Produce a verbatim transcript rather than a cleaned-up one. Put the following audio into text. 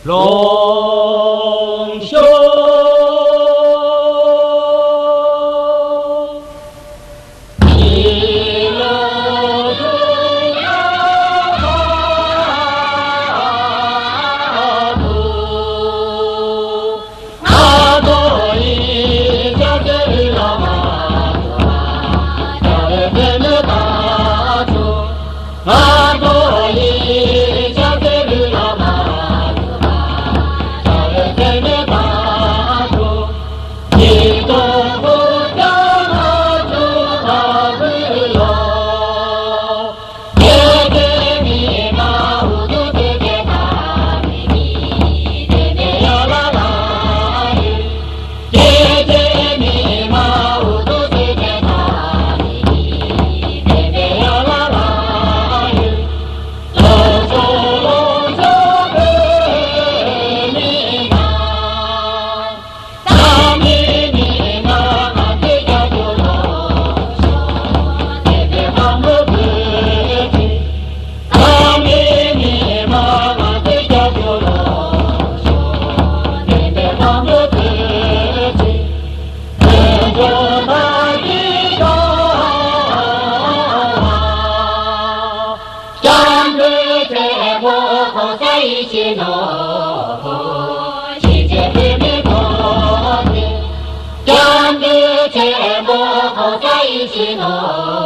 ལོངས་སྤྱོད། སྐྱབས་འགྲོའི་ཆེན་པོ་གོ་ས་ཡིད་བཞིན་ནོར། ཞིང་གཅེས་འཛིན་མའི་གོ་འཕང་། སྐྱབས་འགྲོའི་ཆེན་པོ་གོ་ས་ཡིད་བཞིན་ནོར།